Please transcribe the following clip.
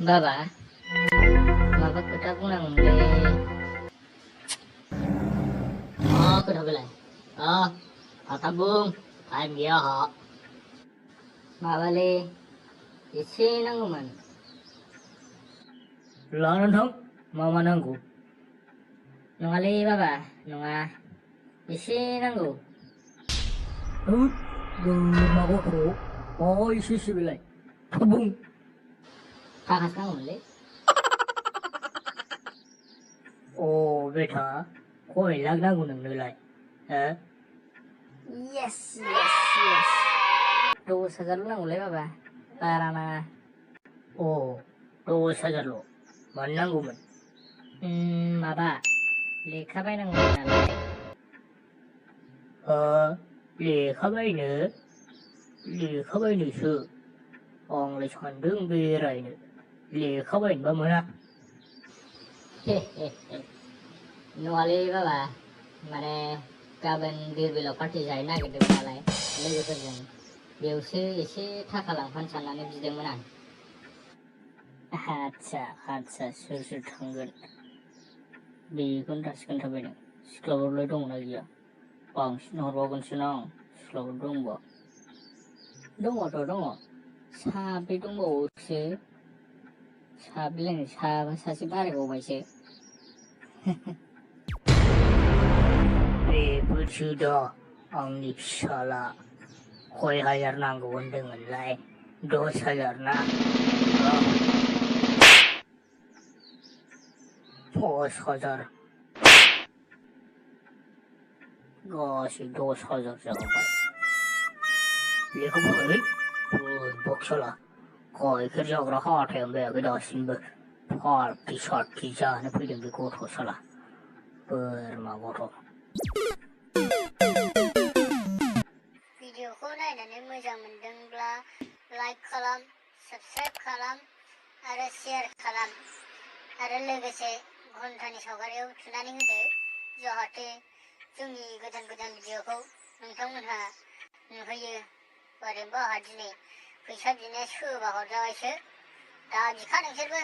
बाबा माबा खोथा बुंनांगौमोनलै खोथा बेलाय थाब बुं टाइम गैया आंहा माबालै एसे नांगौमोन लानानै थां मा नांगौ नङालै बाबा नङा एसे नांगौ बोरमा गथ' मा एसेसो बेलाय थाब बुं थाखासो नांगौमोनलै बेटा खय लाख नांगौ नोंनोलाय हो yes 10,000 नांगौलै बाबा बारा नाङा 10,000 मानो नांगौमोन माबा लेखा बायनांगौमोन नालाय लेखा बायनोसो आंलाय सानदों बेरायनो लेखा बायनोबा मोना नङालै बाबा माने गाबोन धिरबिलाव पार्टि जाहैनो नागिरदोंमोन नालाय लोगोफोरजों बेयावसो एसे थाखा लांफानो साननानै बिदोंमोन आं आच्छा सोर थांगोन बेखौनो दासो खोन्थाबाय नों सिख्लाफोरलाय दंना गैया बांसिन हरबावगोनसो ना आं सिख्लाफोर दंबा दङ साब्रै दंबावोसो साब्रै साबा सासे बारायबावबायसो बेफोरसो दा आंनि फिसाला खय हाजार नांगौ होनदोंमोनलाय 10,000 ना 5,000 गासै 10,000 जाबाय लेखा बायबाय बक्सला गाइखेर जाग्रा हाथायानो बायाखै दासिमबो पार्टि जानो फैदों बे गथ' साला बोरमा गथ' भिडिअखौ नायनानै मोजां मोनदोंब्ला लाइक खालाम साबस्क्राइब खालाम आरो शेयार खालाम आरो लोगोसे घन्टानि सावगारियाव थुनानै होदो जाहाथे जोंनि गोदान भिडिअखौ नोंथांमोनहा नुहैयो ओरैनोबा आंहा दिनै फैसा बिनाया सोरबा हरजाबायसो दा बिखा नोंसोरबो